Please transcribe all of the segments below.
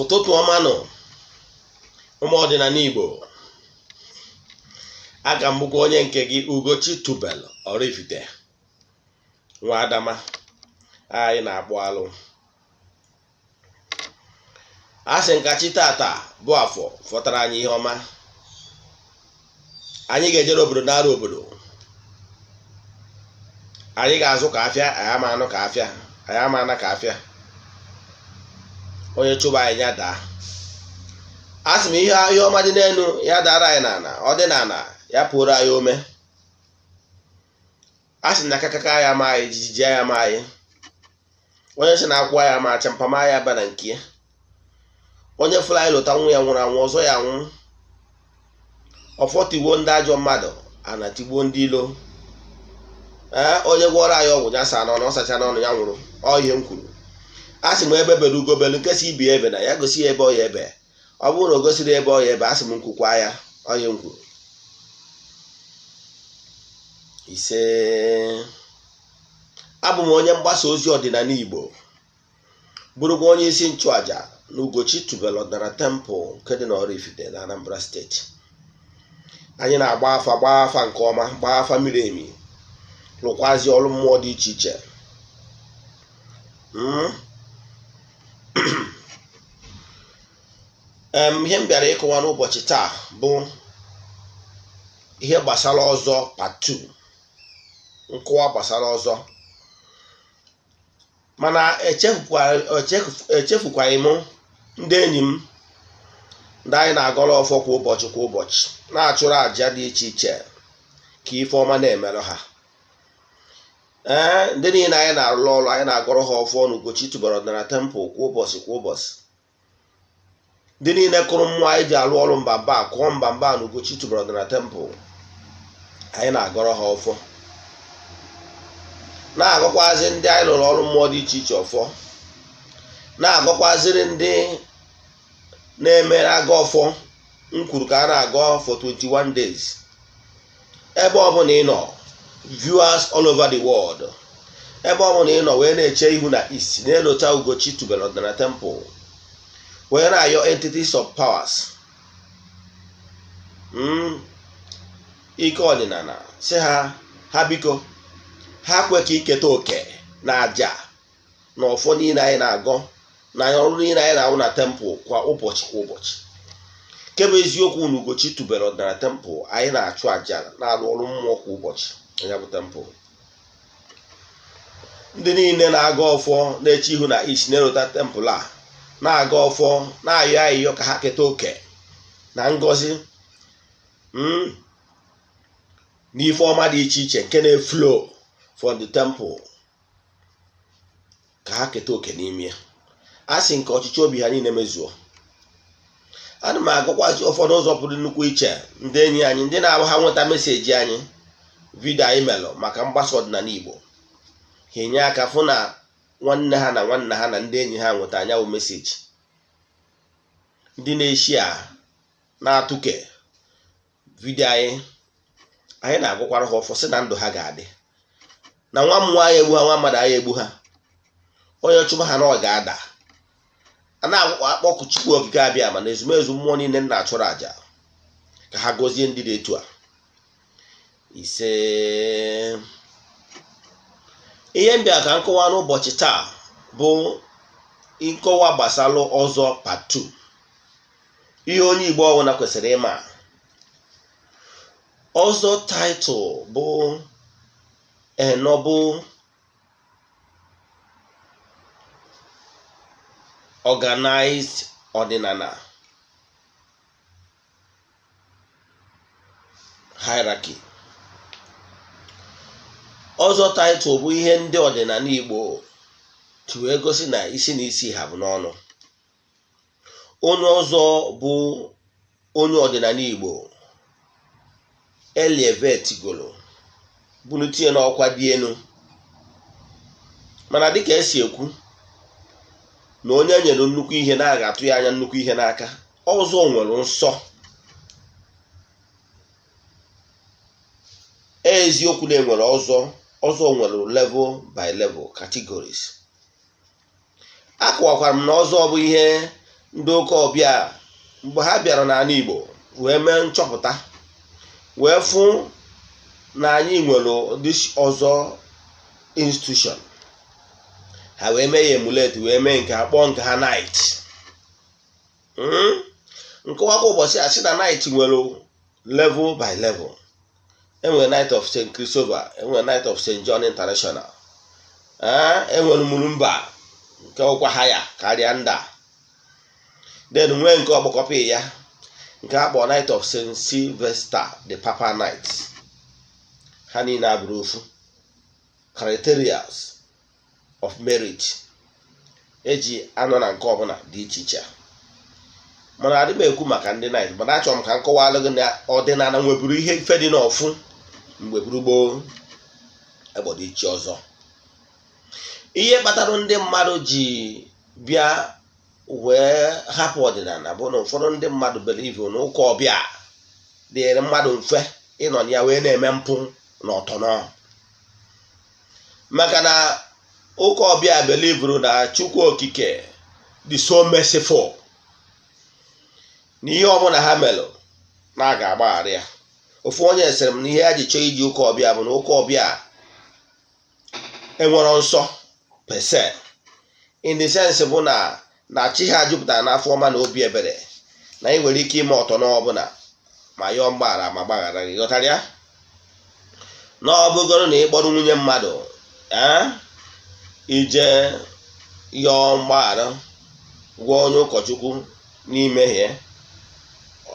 Ụtụtụ ọma nụ, ụmụ ọdịnala Igbo. Aka m bụkwa onye nke gị, Ugochi Tubelu Oraifite, nwa Adama. Anyị na-akpụ alụ. A sị nka chi tata bụ afọ fọtara anyị ihe ọma. Anyị ga-ejere obodo nara obodo. Anyị ga-azụ ka afịa, anyị ama anụ ka afịa, anyị ama ana ka afịa. Onye chụba anyị, ya daa. A sị m ihe ihe ọma dị n'elu ya dara anyị n'ala, ọ dị n'ala ya pụrụ anyị ome. A sị na kakaka ya ama anyị, jijiji ya ama anyị. Onye sị na akwụ ya ama acha, mpama ya aba na nke ya. Onye fụrụ anyị lụta nwa ya nwụrụ anwụ, ọzọ ya anwụ. Ọfọ tigbuo ndị ajọ mmadụ, ana tigbuo ndị ilo. Ee, onye gwọrọ anyị ọgwụ ya saa n'ọnụ, ọ sacha n'ọnụ ya nwụrụ. Ọ ihe m kwuru. A sị m ebe bere ugo belu, nke si ibi ebe na ya gosi ya ebe ọ ya ebe. Ọ bụrụ na o gosiri ebe ọ ya ebe, a sị m nkwukwa ya. Ọ ihe m kwuru. Ise. Abụ m onye mgbasa ozi ọdịnala Igbo, bụrụkwa onye isi nchụaja na Ugochi Tubelu Ọdịnala Temple nke dị n'Oraifite na Anambra Steeti. Anyị na-agba afa, gbaa afa nke ọma, gbaa afa miri emi, lụkwazi ọrụ mmụọ dị iche iche. Ihe m bịara ịkọwa n'ụbọchị taa bụ ihe gbasara ọzọ part 2, nkọwa gbasara ọzọ. Mana echefukwaghị m ndị enyi m, ndị anyị na-agọrọ ọfọ kwa ụbọchị kwa ụbọchị, na-achụrụ àjà dị iche iche ka ife ọma na-emerụ ha. Ee, ndị niile anyị na-arụrụ ọrụ, anyị na-agọrọ ha ọfọ n'Ugochi Tubelu Ọdịnala Temple kwa ụbọchị kwa ụbọchị. Ndị niile kụrụ mmụọ anyị ji alụ ọrụ mbamba, kụọ mbamba na Ugochi Tubelu Ọdịnala Temple, anyị na-agọrọ ha ọfọ, na-agọkwazị ndị anyị lụrụ ọrụ mmụọ dị iche iche ọfọ, na-agọkwazịrị ndị na-emere aga ọfọ m kwuru ka a na-agọ for 21 days. Ebe ọbụla ị nọ, viewers all over the world, ebe ọbụla ị nọ wee na-eche ihu na east, na-elota Ugochi Tubelu Ọdịnala Temple, wee na-ayọ entities of powers, ike ọdịnala, si ha, ha biko, ha kwe ka iketa oke na aja na ọfọ niile anyị na-agọ na ọrụ niile anyị na-arụ na temple kwa ụbọchị kwa ụbọchị. Nke bụ eziokwu, na Ugochi Tubelu Ọdịnala Temple, anyị na-achụ aja, na-arụ ọrụ mmụọ kwa ụbọchị. Ya bụ temple, ndị niile na-agọ ọfọ, na-eche ihu na east, na-erota temple a, na-agọ ọfọ, na-ayọ ayịyọ ka ha keta oke na ngọzi n'ife ọma dị iche iche nke na-eflow from the temple, ka ha keta oke n'ime ya. A sị nke ọchịchị obi ha niile mezuo. Ana m agụkwazi ụfọdụ ụzọ pụrụ nnukwu iche. Ndị enyi anyị, ndị na-abụ ha nweta message anyị, video anyị melụ maka mgbasa ọdịnala Igbo, ha enye aka fụ na nwanne ha na nwanne ha na ndị enyi ha nweta anyanwụ message. Ndị na-eshi a na-atụke video anyị, anyị na-agụkwara ha ọfọ, sị na ndụ ha ga-adị, na nwa mmụọ anyị egbu ha, nwa mmadụ anyị egbu ha. Onye chụba ha na ọ ga-ada. A na-akpọkụ Chukwu Okike Abịa ma na ezumezu mmụọ niile nna achụrụ àjà ka ha gọzie ndị dị etu a. Ise. Ihe m bịa ka nkọwa n'ụbọchị taa bụ nkọwa gbasara ọzọ part 2, ihe onye Igbo ọbụla kwesịrị ịma. Ọzọ title bụ a noble organized ọdịnala hierarchy. Ọzọ title bụ ihe ndị ọdịnala Igbo ji wee gosi na isi na isi ha bụ n'ọnụ. Onye ọzọ bụ onye ọdịnala Igbo elevategolo, bulite n'ọkwa dị elu. Mana dịka esi ekwu na onye nyere nnukwu ihe na-aga atụ ya anya nnukwu ihe n'aka, ọzọ nwere nsọ. Eziokwu na enwere ọzọ, ọzọ nwere level by level, categories. Akọwakwara m na ọzọ bụ ihe Ndị ụka ọbịa, mgbe ha bịara n'ala Igbo wee mee nchọpụta, wee fụ na anyị nwere this ọzọ institution, ha wee mee ya emulate, wee mee nke ha, kpọọ nke ha knight. Nkọwakwa ụbọchị a sị na knight nwere level by level. Enwere Knight of St. Christopher, enwere Knight of St. John International, enwere Mulumba nke ọkwa ha ya karịa nda, then nwee nke ọgbakọpị ya nke a kpọrọ Knight of St. Sylvester, the Papal Knight. Ha niile abụrụ ofu. Criterias of merit eji anọ na nke ọbụla dị iche iche, mana adị m ekwu maka ndị knight. Mana achọrọ m ka m kọwalụ gị na ọdịnala nweburu ihe ife dị n'ọfụ mgbe buru gboo egbọdọ ichi ọzọ. Ihe kpatara ndị mmadụ ji bịa wee hapụ ọdịnala bụ na ụfọdụ ndị mmadụ believe na ụka ọbịa dịrị mmadụ mfe ịnọ na ya wee na-eme mpụ na ọtọnọ, maka na ụka ọbịa believeru na Chukwu Okike dị so merciful, na ihe ọbụla ha melụ na a ga-agbaghara ya. Ofu onye sịrị m na ihe ya ji chọọ iji ụka ọbịa bụ na ụka ọbịa enwero nsọ per se, in the sense bụ na chi ha jupụtara n'afọ ọma na obi ebere, na ị nwere ike ime ọtọ n'ọbụla ma yọọ mgbaghara ma gbaghara gị. Ghọtara ya na ọ bụgoro na ịkpọrọ nwunye mmadụ, ee, ije yọọ mgbaghara, gwa onye ụkọchukwu n'imehie,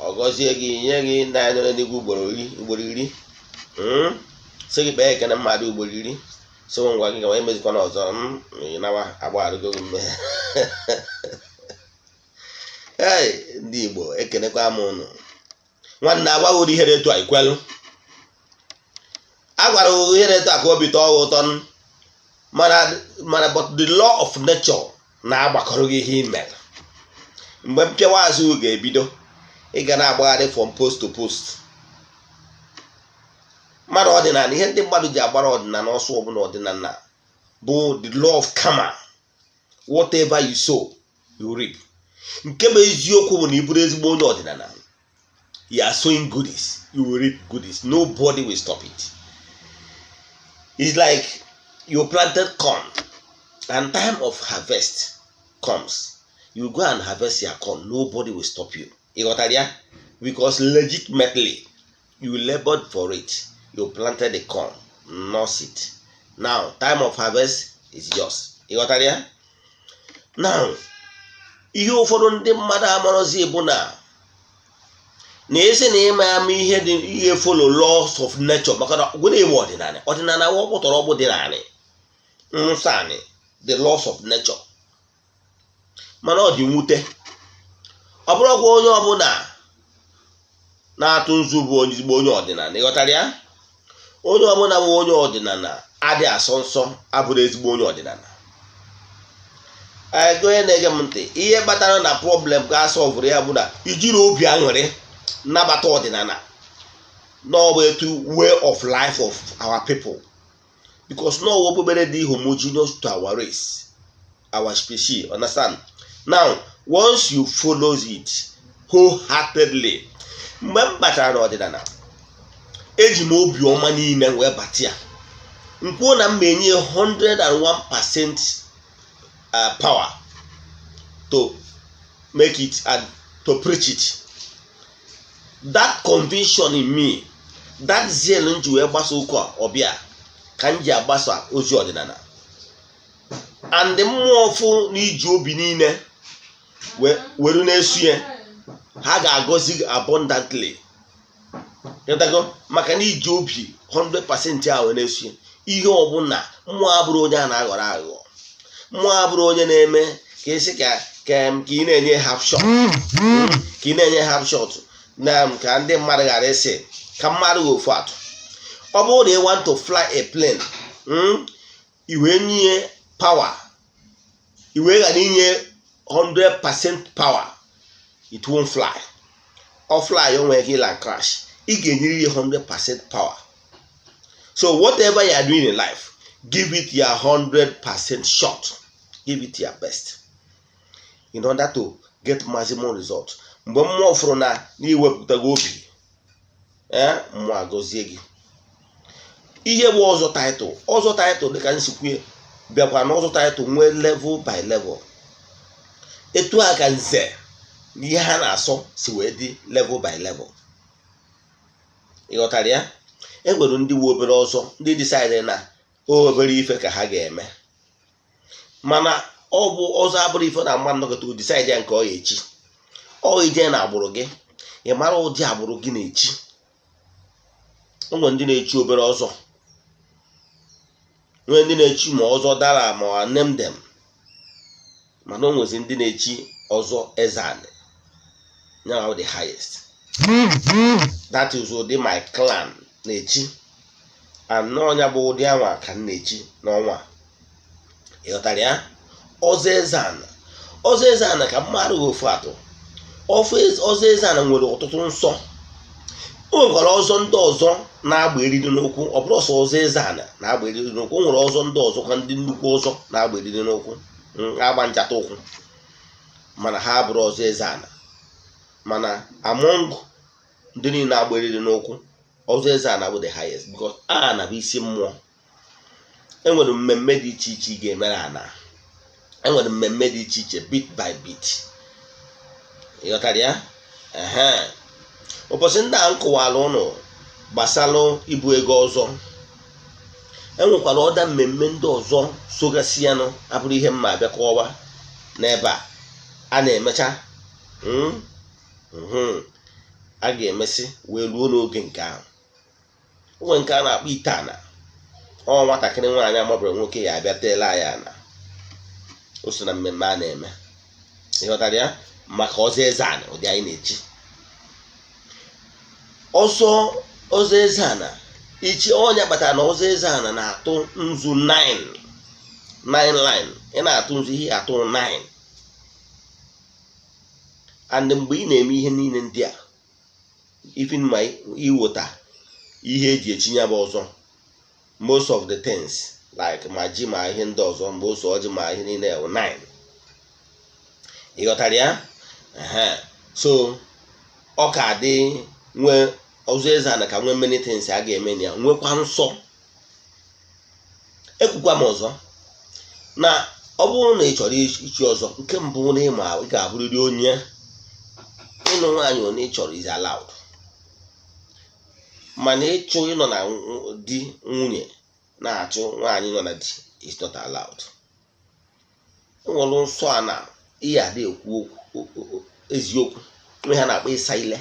ọ gọzie gị, nye gị nna ya nọ n'eluigwe ugboro 10, ugboro 10, sị gị kpee ekene mmadụ ugboro 10, sị ngwa gị gawa, emezikwana ọzọ, nawa, agbagharịgo gị mmehie. Ee, ndị Igbo, ekenekwa m ụnụ. Nwanne, agwaghị ihe dị etu a ikwelu a gwara ihe dị etu a ka obi tọọ gị ụtọ, mana but the law of nature na-agbakọrọ gị ihe ị mere. Mgbe mpịawa azụ ga-ebido, ị ga na-agbagharị from post to post. Mmadụ ọdịnala, ihe ndị mmadụ ji agbara ọdịnala ọsọ ọbụla, ọdịnala bụ the law of karma. Whatever you sow, you reap. Nke bụ eziokwu bụ na ị bụrụ ezigbo onye ọdịnala, you are sowing goodies, you will reap goodies. Nobody will stop it. It's like you planted corn and time of harvest comes, you go and harvest your corn. Nobody will stop you. Ị ghọtara ya? Because legitimately you labored for it, you planted the corn, nurse it, now time of harvest is yours. Ị ghọtara ya? Now, ihe ụfọdụ ndị mmadụ amarọzi bụ na esi na ịma ama ihe dị ihe follow laws of nature, maka na gwere ewu ọdịnala, ọdịnala ọgbụtọrọ ọgbụ dị naanị nsọ anị, the laws of nature. Mana ọ dị mwute, ọ bụrụkwa onye ọbụla na-atụ nzu bụ ezigbo onye ọdịnala. Ịghọtara ya? Onye ọbụla bụ onye ọdịnala adịghị asọ nsọ abụrụ ezigbo onye ọdịnala. Ego onye na-ege m ntị, ihe kpatara na problem ga-asolverụ ya bụ na ijiri obi aṅụrị nnabata ọdịnala n'ọbụ etu way of life of our people, because n'ọwụ okpukpere dị homogeneous to our race, our species, understand? Now, once you follow it wholeheartedly, mgbe m batara n'ọdịnala, eji m obi ọma niile wee bata ya, nkwuo na m ma-enye 101% power to make it and to preach it. That conviction in me, that zeal m ji wee gbasa ụka ọbịa ka m ji agbasa ozi ọdịnala, and mmụọ fụ na iji obi niile were na-esu ya, ha ga-agọzi gị abundantly. Ịghọtago? Maka na iji obi 100% ahụ na-esu ya, ihe ọbụla mmụọ abụrụ onye a na-aghọrọ aghụghọ, mmụọ abụrụ onye na-eme ka esi ka ị na-enye half shot, ka ị na-enye half shot na ka ndị mmadụ ghara ịsị ka mmadụ gị ofu atụ. Ọ bụrụ na ị want to fly a plane, i wee nye power, i wee ghara inye 100% power, it won't fly. Ọ fly, o nwere ike ịla crash. Ị ga-enyere ya 100% power. So whatever you are doing in life, give it your 100% shot, give it your best in order to Get maximum result. Mgbe mmụọ fụrụ na n'iwepụtago obi, ee, mmụọ agọzie gị. Ihe bụ ọzọ title, ọzọ title, dịka nsikwue bịakwa na ọzọ title nwee level by level. Etu a ka nze na ihe ha na-asọ si wee dị level by level. Ị ghọtara ya? E nwere ndị wu obere ọzọ, ndị decide na obere ife ka ha ga-eme, mana ọ bụ ọzọ abụrụ ife na mmadụ nọkọta o decide ya nke ọ ya echi. Ọ ije na agbụrụ gị, ị mara ụdị agbụrụ gị na-echi. O nwere ndị na-echi obere ọzọ, nwee ndị na-echi ma ọzọ dara ma name them, mana o nwezi ndị na-echi ọzọ eze anị ya, the highest. That is ụdị my clan na-echi, and n'ọnya bụ ụdị anwa ka m na-echi n'ọnwa. Ị ghọtara ya? Ọzọ eze ana, ọzọ eze ana, ka mmadụ ofu atụ ọzọ eze ana nwere ọtụtụ nsọ. O nwekwara ọzọ ndị ọzọ na-agba eriri n'ụkwụ. Ọ bụrụ ọsọ ọzọ eze ana na-agba eriri n'ụkwụ, o nwere ọzọ ndị ọzọ kwa, ndị nnukwu ọzọ na-agba eriri n'ụkwụ, agba njata ụkwụ, mana ha bụrụ ọzọ eze ana. Mana among ndị niile agba eriri n'ụkwụ, ọzọ eze ana bụ the highest, because ana bụ isi mmụọ. Enwere mmemme dị iche iche ị ga-emere ana. Enwere mmemme dị iche iche, bit by bit. Ịghọtara ya? Ehe, ụbọchị ndị a m kụwara ụnụ gbasalụ ibu ego ọzọ, enwekwara ọda mmemme ndị ọzọ sogasị ya nụ, abụrụ ihe mma abịa kọwa n'ebe a. A na-emecha, a ga-emesị wee ruo n'oge nke ahụ. Onwe nke a na-akpọ ite ana. Ọ nwatakịrị nwaanyị amabụrụ nwoke ya abịa teela ya ana. O so na mmemme a na-eme. Ịghọtara ya? Maka ọzọ eze ana, ụdị anyị na-echi ọzọ, ọzọ eze ana ichi ọnya kpatara na ọzọ eze ana na-atụ nzu 9 9 line. Ị na-atụ nzu, ihe atụ 9. And mgbe ị na-eme ihe niile ndị a, even ma iweta ihe eji etinye bụ ọzọ, most of the things like ma ji ma ihe ndị ọzọ, mgbe ose ọjị ma ihe niile bụ 9. Ị ghọtara ya? So ọ ka dị nwee ọzọ eze ana ka nwee many things a ga-eme na ya, nwekwa nsọ. Ekwukwa m ọzọ na ọ bụrụ na ị chọrọ ichi ọzọ, nke mbụ na ịma ị ga-abụrịrị onye ịnụ nwaanyị onye ị chọrọ is allowed, mana ịchụ ịnọ na di nwunye na-achụ nwaanyị nọ na di is not allowed. Enwere nsọ a na ihe adị ekwu eziokwu ihe ha na-akpọ ịsa ile.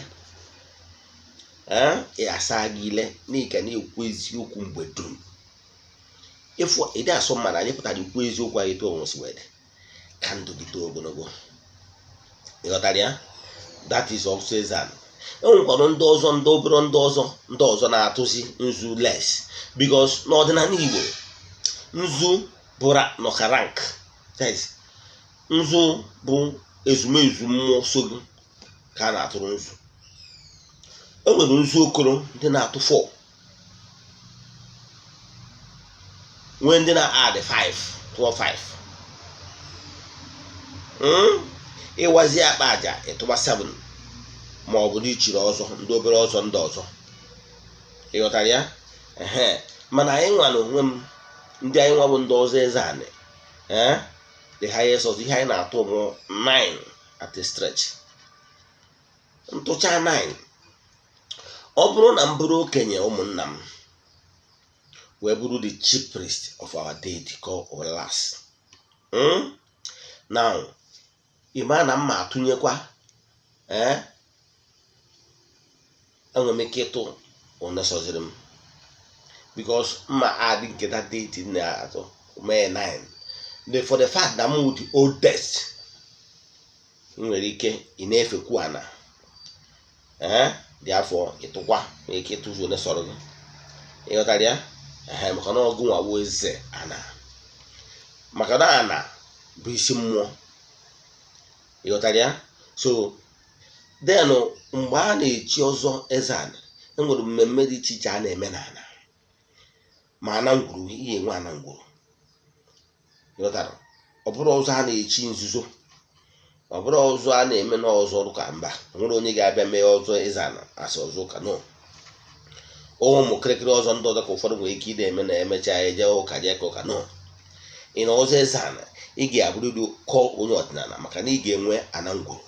Ee, asa gị ile n'ike na-ekwu eziokwu mgbe dum. Ịfụ ịdị asọ mmadụ, anyị pụtara ikwu eziokwu anyị etu onwe si wee dị ka ndụ gị too ogologo. Ịghọtara ya? That is also exam. E nwekwara ndị ọzọ, ndị obere, ndị ọzọ, ndị ọzọ na-atụzi nzu less, because n'ọdịnala Igbo nzu bụ nọka rank. That is, nzu bụ ezumezu mmụọ so gị ka a na-atụrụ nzu. E nwere nzu okoro, ndị na-atụ 4, nwee ndị na-add 5, tụọ 5. Ịwazi akpa aja, ịtụba 7, ma ọ bụ na ichiri ọzọ ndị obere ọzọ ndị ọzọ. Ịghọtara ya? Ehe, mana anyị nwa na onwe m, ndị anyị nwa bụ ndị ọzọ eze anị, ee, the highest ọzọ, ihe anyị na-atụ bụ 9 at a stretch. Ntụcha 9, ọ bụrụ na m bụrụ okenye ụmụnna m wee bụrụ the chief priest of our deity called Olas. Now ịma na mma atụnyekwa, ee, enwere m ike ịtụ one sọziri m, because mma adị nke that deity na-atụ mee 9. For the fact na m the oldest, m nwere ike ị na-efekwu ana. Ee, dị afọ ịtụkwa nwere ike ịtụzu one sọrọ gị. Ịghọtara ya? Ee, maka na ọgụ nwa bụ eze ana, maka na ana bụ isi mmụọ. Ịghọtara ya? So then mgbe a na-echi ọzọ eze ana, enwere mmemme dị iche iche a na-eme n'ala, ma ana ngwuru, ihe enwe ana ngwuru. Ịghọtara? Ọ bụrụ ọzọ a na-echi nzuzo. Ọ bụrụ ọzọ a na-eme n'ọzọ ụka, mba, nwere onye ga-abịa mee ọzọ eze ana asị ọzọ ụka no. Ụmụ kịrịkịrị ọzọ ndị ọzọ ka ụfọdụ nwere ike ị na-eme na emechaa eje ụka jee ka ụka no. Ị na ọzọ eze ana, ị ga-abụrịrị kọ onye ọdịnala, maka na ị ga-enwe ana ngwuru,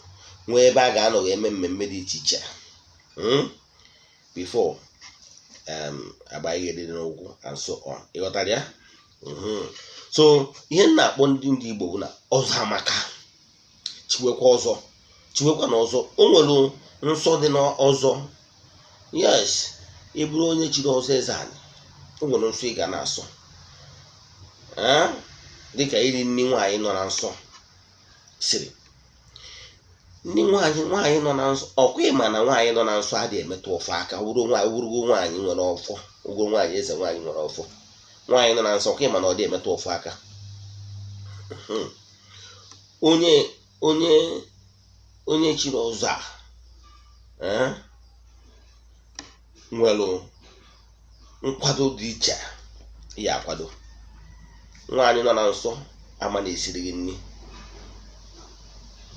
nwee ebe a ga-anọ wee eme mmemme dị iche iche before agba ihe dị n'ụkwụ and so on. Ịghọtara ya? So ihe m na-akpọ ndị Igbo bụ na ọzọ amaka. Chiwekwa ọzọ, chiwekwa na ọzọ. O nwere nsọ dị n'ọzọ. Yes, ị bụrụ onye chiri ọzọ eze anyị, o nwere nsọ ị ga na-asọ, dịka iri nri nwaanyị nọ na nsọ siri nri nwaanyị. Nwaanyị nọ na nsọ, ọkwa ịma na nwaanyị nọ na nsọ adịghị emetụ ọfọ aka. Wuru nwaanyị, wurugo nwaanyị nwere ọfọ, ụgwọ nwaanyị, eze nwaanyị nwere ọfọ. Nwaanyị nọ na nsọ, ọkwa ịma na ọ dị emetụ ọfọ aka. Onye chiri ọzọ a nwere nkwado dị iche ya akwado. Nwaanyị nọ na nsọ ama na-esiri gị nri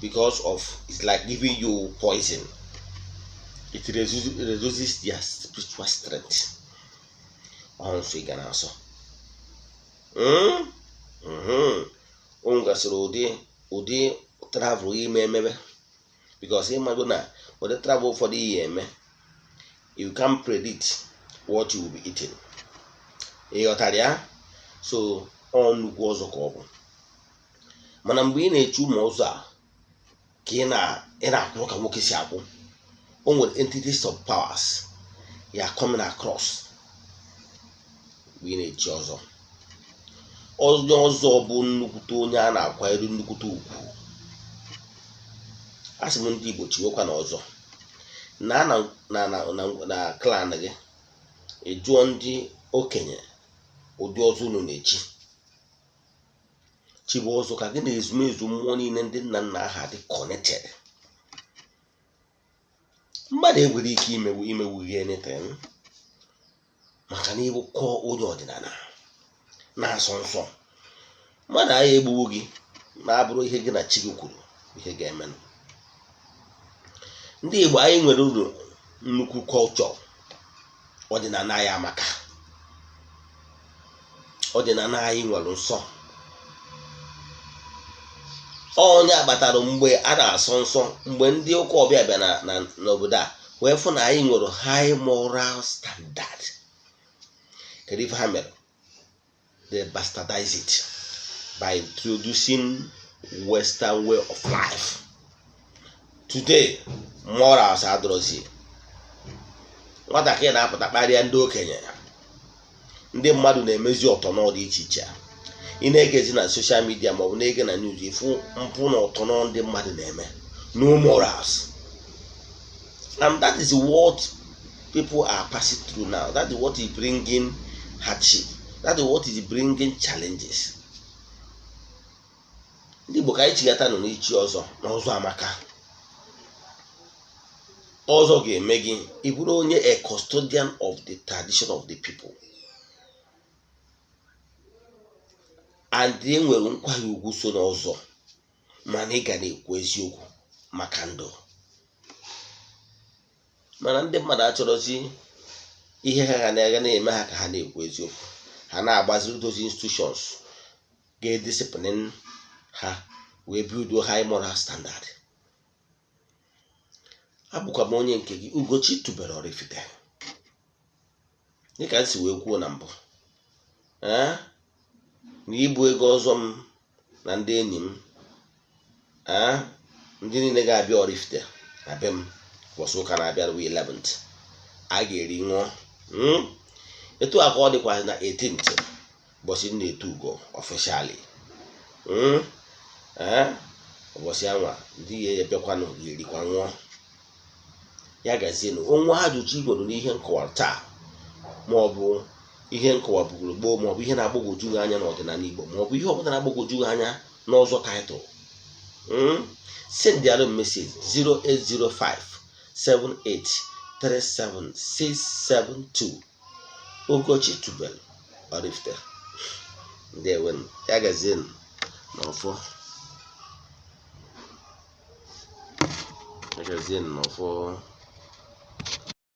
because of it's like giving you poison. It reduces their spiritual strength. Ọ nsọ ị ga na-asọ. O nwegasịrị ụdị travel ime emebe, because ịmago na ụdị travel ụfọdụ iyi eme, you can predict what you will be eating. Ị ghọtara ya? So ọ nnukwu ọzọ ka ọ bụ. Mana mgbe ị na-eche ụmụ ọzọ a, ka ị na-akwụ ka nwoke si akwụ, o nwere entities of powers ya coming across mgbe ị na-echi ọzọ. Onye ọzọ bụ nnukwute onye a na-akwanyere nnukwute ugwu. A sị m ndị Igbo, chiwekwa na ọzọ na na na na na clan gị. Ị jụọ ndị okenye ụdị ọzọ unu na-echi. Chibu ọzọ ka gị na ezumezu mmụọ niile ndị nna nna ha dị connected. Mmadụ enwere ike imewu gị anything, maka na ịbụ kọọ onye ọdịnala na-asọ nsọ. Mmadụ agha egbuwo gị na-abụrụ ihe gị na chi gị kwuru ihe ga-emenụ. Ndị Igbo anyị nwere uru, nnukwu culture. Ọdịnala anyị amaka. Ọdịnala anyị nwere nsọ. Onye kpatara mgbe a na-asọ nsọ, mgbe ndị ụka ọbịa bịa na n'obodo a wee fụ na anyị nwere high moral standard, kedu ife ha mere? They bastardize it by introducing Western way of life. Today morals adọrọzi. Nwatakịrị na-apụta kparịa ndị okenye. Ndị mmadụ na-emezi ọtọnọ dị iche iche. Ị na-egezi na social media maọbụ na-ege na news, ịfụ mpụ na ọtọnọ ndị mmadụ na-eme. No morals, and that is what people are passing through now. That is what is bringing hardship. That is what is bringing challenges. Ndị Igbo, ka anyị chigata nọ n'ichi ọzọ na ọzọ amaka. Ọzọ ga-eme gị ị bụrụ onye, a custodian of the tradition of the people, and e nwere nkwanye ugwu so n'ọzọ, mana ị ga na-ekwu eziokwu maka ndụ. Mana ndị mmadụ achọrọzi ihe ha ga na-aga na-eme ha ka ha na-ekwu eziokwu. Ha na-agbaziri those institutions ga-ediscipline ha wee build high moral standard. Abụkwa m onye nke gị, Ugochi tubelu Oraifite. Dịka m si wee kwuo na mbụ, ee, na ibu ego ọzọ m na ndị enyi m, ee, ndị niile ga-abịa Oraifite na be m ụbọchị ụka na-abịa bụ 11th, a ga-eri ṅụọ. Etu a ka ọ dịkwa na 18th, ụbọchị m na-etu ugo officially. Ee, ụbọchị anwa ndị ya ebịakwanụ ga-erikwa ṅụọ. Ya gazienụ. Onwe ajụjụ ị nwere n'ihe nkọwa taa, ma ọ bụ ihe nkọwa bugoro gboo, ma ọ bụ ihe na-agbagwoju gị anya n'ọdịnala Igbo, ma ọ bụ ihe ọbụla na-agbagwoju gị anya n'ọzọ title, send the message 0805 7837 672. Ugochi tubelu Oraifite. Ndewo, ya gazienụ n'ọfọ. Egezie nnọfọ.